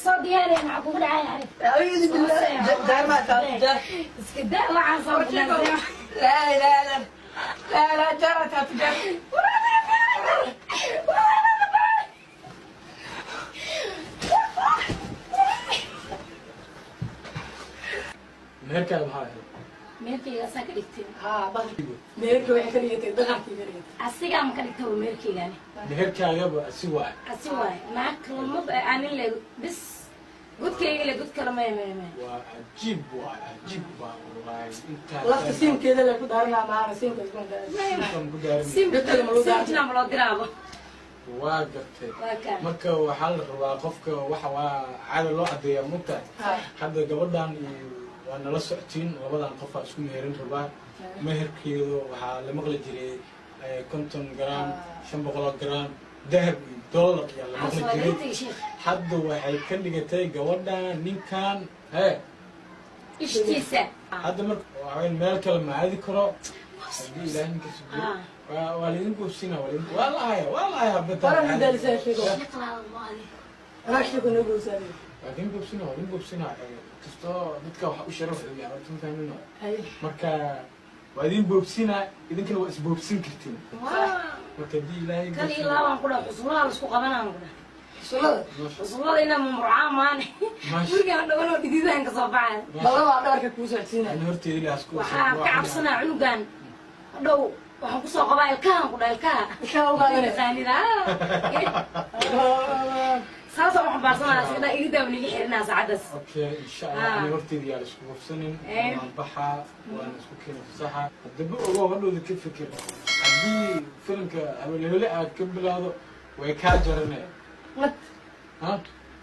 Soo diyaariya, maxaa kugu dhacay, xarif? أعوذ بالله، جار ما جار. Iska daa waxaan soo bilaabay. لا لا لا لا لا، جارة جار. Meherkaaga maxaa ahayd? Meherkayga asaa ka dhigtay. ها بس meherka waxay ka dhigatay daqarkii ka dhigatay. Asigaa ma ka dhigtay meherkaygaani? Meherkaagaba si waay. Asi waay, naag kalmad aanin le bis gudkayga le gud kale maya maya maya. Waa cajiib, waa cajiib, waa wallaahi intaas. Lafta siimkeeda la ku daaranaa maana siimka isku daaran. Ku daarin. Dadka ma loo daarin. Simjina ma loo diraabo. Waa gartay. Waa kaa. Marka waxaa la rabaa qofka waxa waa caada loo adeeyaa, mugtahay? Hadda gabadhan iyo waa nala socotiin, labadan qofaa isku meherin rabaa. Meherkeedu waxaa la maqli jiray 50 gram, 500 gram dahab iyo dollar ayaa la maqli waa jiray. Laga tegay, sheekh. Hadda waxay ka dhigatay gabadhan ninkan hee. Ishtiisa. Hadda marka waa in meel kale ma aadi karo haddii Ilaahay ninka sugiyo. Waa laidin goobsina, waa laidin, waa la haya, waa la haya bataan. Wala nidaalisa sheego. Sheekh laada ma adi. Anaa sheego noo goosaaday. Waa idin goobsina, waa idin goobsina. Kastoo dadka waxa u sharaf weeyaan horta, ma fahmino? Marka waa idin boobsina, idinkana waa isboobsin kartiin. Marka haddii Ilaahay Kal iyo laabaan ku dhaha, xusullaha la isku qabanaan ku dhaha. Sunnada. Xusullada inaa mumrucaa maane. Maasha. Gurigaan dhawan oo dhididahan ka soo baxay. Balla waa dhabarka kuu socodsiinaya. Ani horteeda ilaah isku Waxaan ka cabsanaa cunugan hadhow waxaan kusoo qabaa ilkahan ku dhaha, ilkaha. Ilkaha u qaadanaya. Taqaanida saasoo u xambaarsanaa iska dhaa iridaa niga xirinaa saacaddaas. Okay, insha Allah. Ani horteeda yaa la isku hubsanin. Waan baxaa, waan isku keena fasaxa. Haddaba ogow, hadhowda ka fikir, haddii filimka hawlehole aad ka bilowdo way kaa jaranaya. Nat. Ha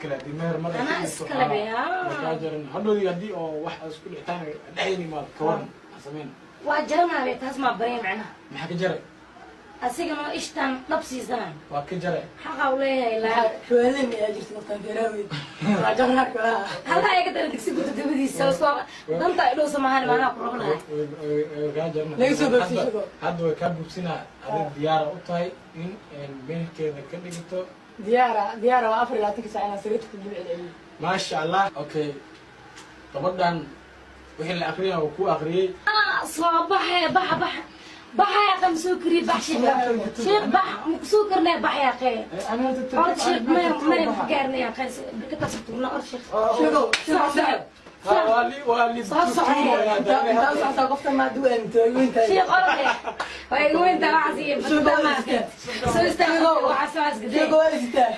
kale haddii meher mar ay Anaa ka dhigto, iska labe, way kaa jaran hadhowdii. Haddii oo wax isku dhixitaan dhexdeen imaado, ka waran, ha sameyn. Waa jaranaabe, taas maa barya macnaha. Maxaa ka jaray? Asigana ishtaan dhab siisanaa. Waa ka jaray. Xaqa u leeyahay laa. Shuwaalen ayaa jirta waqtaan feeraaweyd. Waa jarnaa kalaha. Halkaa iga dara digsi guto dabadiisa soo danta ay dhow samahan maanaa ku rabo lahay. Way kaa jarana. Laga soo boobsiin Hadda- shaqo. Hadda way kaa boobsinaa. Adig diyaara u tahay in meherkeeda ka dhigato? Diyaara, diyaara, waa 24-ka saac inaan sariirta ku dul celceliyo. Maasha Allah. Okay, gabadhan wixii la akriyay oo ku akriyay. Soo baxee, baxa, baxa, baxa yaa qam soo kariye, bax sheekh, sheekh, bax maku soo karnaa, bax yaa qee. Orod sheekh, maya maya, ma gaarna yaa qee, birkataas turna, orod sheekh. Sheego, sheego, soco. Soco. Waa li, waa li. Soo soco. Intaa u socotaa qoftan maa duwan weyntahay. Sheekh, orod eh, waa igu weyntaa waxaas iyo soo istaag, waxaas, waxaas gadee. Sheego, waa la sitaa.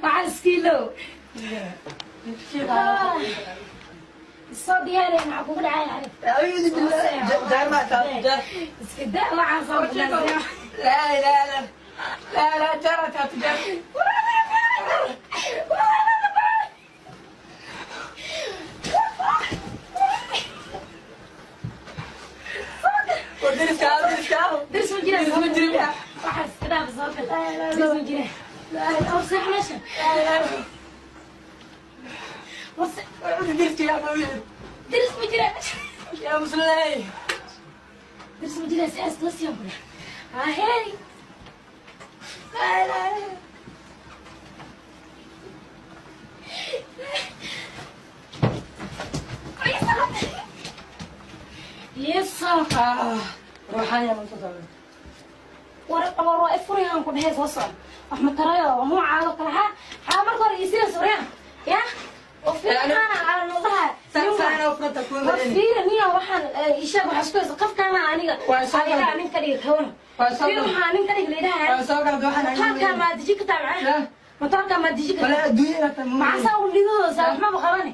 Waxaas iskiilow. Soo diyaariya, maxaa kugu dhacay, xarif? أعوذ بالله، جار ما جار. Iska daa waxaan soo bilaabay. لا لا لا لا لا، جارة جار. ودرس كاو، درس كاو. Daris ma jiraan. Daris ma jirin. Waxaas iska dhaaf, soo gal, daris ma jiraan. Or seex meesha. War درس يا أبوي. Daris ma jiraan. يا مسلمي. Daris ma jiraan, si aas la siiyaan ku dhaha ahey. لا لا. Yeesa. آه روحانية من تصور. War war, waa ifurayaan ku dhehey, soo soco, wax ma tarayo nuucaado kale ha xaa marka hore iisina surayaan ya oo fiirana aan nadaha. سنة وفرت تكون. War fiira niyo, waxaan ishaag waxaa isku haysa qafkaana aniga. Waa soo adiga galay. Nin ka dhiga kawana. Waa soo fiir galay. waxaa nin ka dhiga layidhaha. soo kala waxaan Matoorkaa maa deji kartaa macnaha? Matoorkaa maa deji ولا kartaa? الدنيا. Maxaa u lidadoosa waxmaba qabane,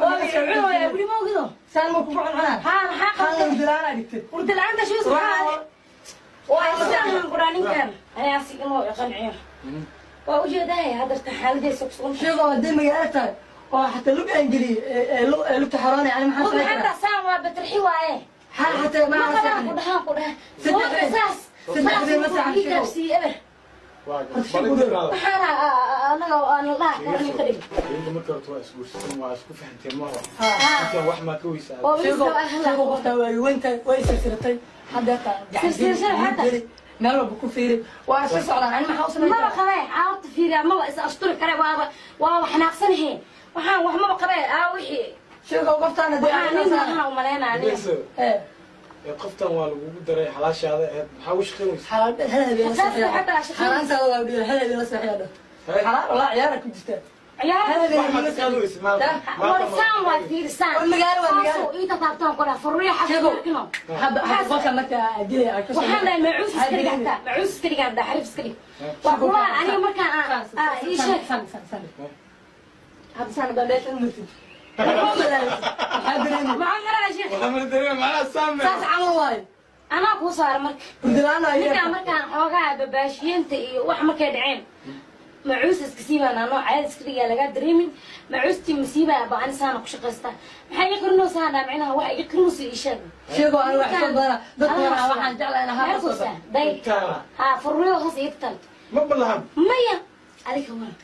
waa la cunooya weli ma ogido. سان ما كوكو عنا. Haa, maxaa خلنا qabtay? ودلانا دكتور. Hurda la-aanta shiis maxaa waa isaan kuraa ninkan ayaa si inuu iqanciyo waa ujeedahay haddarta xaaladaysa kusugan. شيخ هدي مقالتها وحتى لب انجلي لب تحراني يعني ما Hub حصل. xataa saan waa batarxi waaye. حال حتى ma ما qabaan ku حصل. dhahaan ku dhaha Saddex saas. Saddex ma saxan, Ii sheego. gaabsiiye eber. Maxaana anaga aan la dhaha kor ninka dhig. Idinka marka horta waa isguursateen, waa isku fahanteen, ma ها. inta wax maa ka weysaa? Oo شيخ wiilka شيخ قفتها وانت ويسرسرتي حتى سرسرتي حتى. Meel walba ku fiiri, waa iska socdaan. Ani maxaa u samayn Maba karaa? Qabee aawta fiiriya, maba is asturi kare, waaba xanaaqsanahe. Waxaan wax maba qabee aa wixii. Sheegow, qoftaana dee Waxaa nin waxaan umaleynaa aniga. Dhegeyso. Ee. Ee, qoftan waa lagugu daray, xalaashaada aheyd, maxaa u shaqayn weysa? Xalaal hal habeen la Xataa seexiyaa. xataa shaqayn. Xaaraantaada waa dhihi, hal habeen la seexiyaa dhah. Hey. Xalaal walaa ciyaara ku jirta. Ciyaar. Hal habeen Wax ma la ka qaadi weysa maalka? War saan waa fiirsaan. War magaalo, waa magaalo. Saasoo ii tataabtaan ku dhaha faruurya. Sheegow. Xafiirkino. Hadda qolka marka dilay ay ka soo Waxaan dhahay macuus iska dhig, hataa macuus iska dhigaan dhaha, xariif iska dhig. Waa kulaha aniga markaan aan ii sheeg. San san san. Hadda saan baa meesha u martid. Maxaa dareemi? Maxaan garanaa, sheekh? Waxaa mala dareema macnaha saame. Saas camal waayo. Anaa kuu saara marka. Hurdalaana Ninkaan markaan xoogaa babaashiyeenta iyo wax markay dhaceen, macuus iska siibaan, anoo cayaad iska dhigaa, lagaa dareemin macuustii masiibaa ba. Ani saana ku shaqaystaa, maxaa iga qarinaysaa dhaa? Micnaha waxa iga qarinaysa ii sheeg. Sheego, ani wax soo badana dadka hore waxaan jeclahay inaan Meelkuusa day. Taala. Ha, faruuryo hoos iga taabto. Ma balahan. Maya, adiga waran.